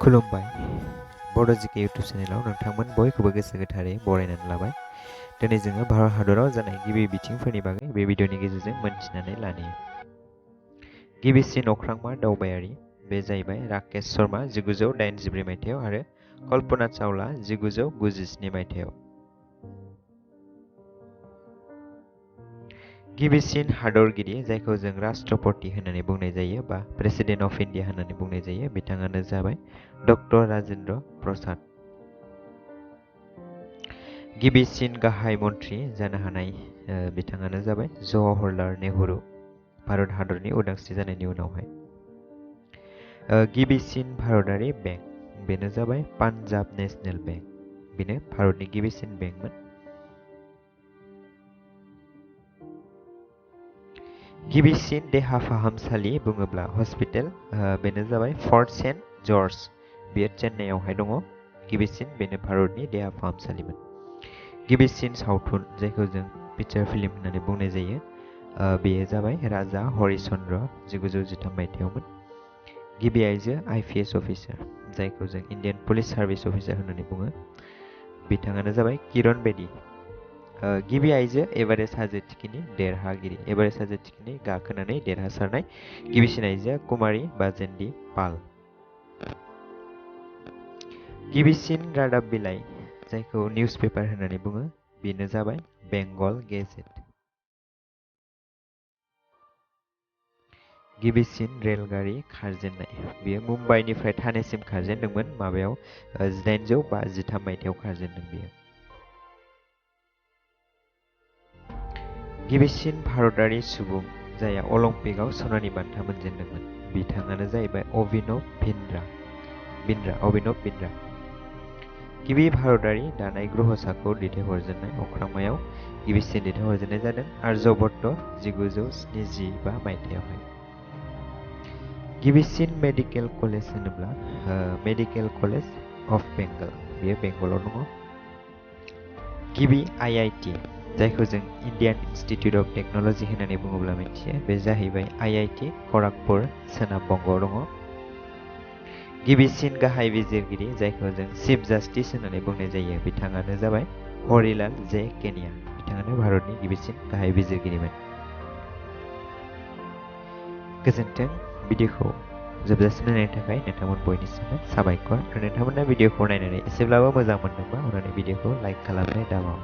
खुलुमबाय बड' जिके इउटुब चेनेलाव नोंथांमोन बयखौबो गोसो गोथारै बरायनानै लाबाय। दिनै जोङो भारत हादराव जानाय गिबि बिथिंफोरनि बागै बे भिडिअनि गेजेरजों मोनथिनानै लानि। गिबिसिन अख्रांमा दावबायारि बे जाहैबाय राकेश शर्मा 1984 मायथाइयाव आरो कल्पना चावला 1997 मायथाइयाव। गिबिसिन हादरगिरि जायखौ जों राष्ट्रपति होननानै बुंनाय जायो बा प्रेसिडेन्ट अफ इन्डिया होननानै बुंनाय जायो बिथाङानो जाबाय डक्टर राजेन्द्र प्रसाद। गिबिसिन गाहाय मन्त्रि जानो हानाय बिथाङानो जाबाय जवाहरलाल नेहरू भारत हादरनि उदांस्रि जानायनि उनावहाय। गिबिसिन भारतारि बेंक बेनो जाबाय पान्जाब नेशनेल बेंक, बेनो भारतनि गिबिसिन बेंकमोन। गिबिसिन देहा फाहामसालि बुङोब्ला हस्पिटेल बेनो जाबाय फर्ट सेन्ट जर्ज, बेयो चेन्नाइआवहाय दङ। गिबिसिन बेनो भारतनि देहा फाहामसालिमोन। गिबिसिन सावथुन जायखौ जों पिक्चार फिल्म होननानै बुंनाय जायो बेयो जाबाय राजा हरिश्चन्द्र 1913 मायथाइयावमोन। गिबि आइजो IPS अफिसार जायखौ जों इण्डियान पुलिस सार्भिस अफिसार होननानै बुङो बिथाङानो जाबाय किरण बेदी। गिबि आइजो एभारेस्ट हाजो थिखिनि देरहागिरि, एभारेस्ट हाजो थिखिनि गाखोनानै देरहासारनाय गिबिसिन आइजोआ कुमारी बाजेन्द्री पाल। गिबिसिन रादाब बिलाइ जायखौ निउस पेपार होननानै बुङो बेनो जाबाय बेंगल गेजेट। गिबिसिन रेलगारि खारजेननाय बेयो मुम्बाइनिफ्राय थानेसिम खारजेनदोंमोन माबायाव 1853 मायथाइयाव खारजेनदों बेयो। गिबिसिन भारतारि सुबुं जायहा अलिम्पिकआव सनानि बान्था मोनजेनदोंमोन बिथाङानो जाहैबाय अभिनव बिन्द्रा। गिबि भारतारि दानाय ग्रहसाखौ दैथायहरजेननाय अख्रांमायाव गिबिसिन दैथायहरजेननाय जादों आर्यभट्ट 1975 मायथाइयावहाय। गिबिसिन मेडिकेल कलेज होनोब्ला मेडिकेल कलेज अफ बेंगल, बेयो बेंगलाव दङ। गिबि IIT जायखौ जों इण्डियान इन्स्टिटिउट अफ टेक्न'लजि होननानै बुङोब्ला मिथियो बे जाहैबाय IIT खड़गपुर सोनाब बंगआव दङ। गिबिसिन गाहाय बिजिरगिरि जायखौ जों चिफ जास्टिस होननानै बुंनाय जायो बिथाङानो जाबाय हरिलाल जे केनिया, बिथाङानो भारतनि गिबिसिन गाहाय बिजिरगिरिमोन। गोजोन्थों। भिडिअखौ जोबजासिम नायनायनि थाखाय नोंथांमोन बयनिसिमबो साबायखर। आरो नोंथांमोना भिडिअखौ नायनानै एसेब्लाबो मोजां मोनदोंबा अन्नानै भिडिअखौ लाइक खालामनो दाबाव।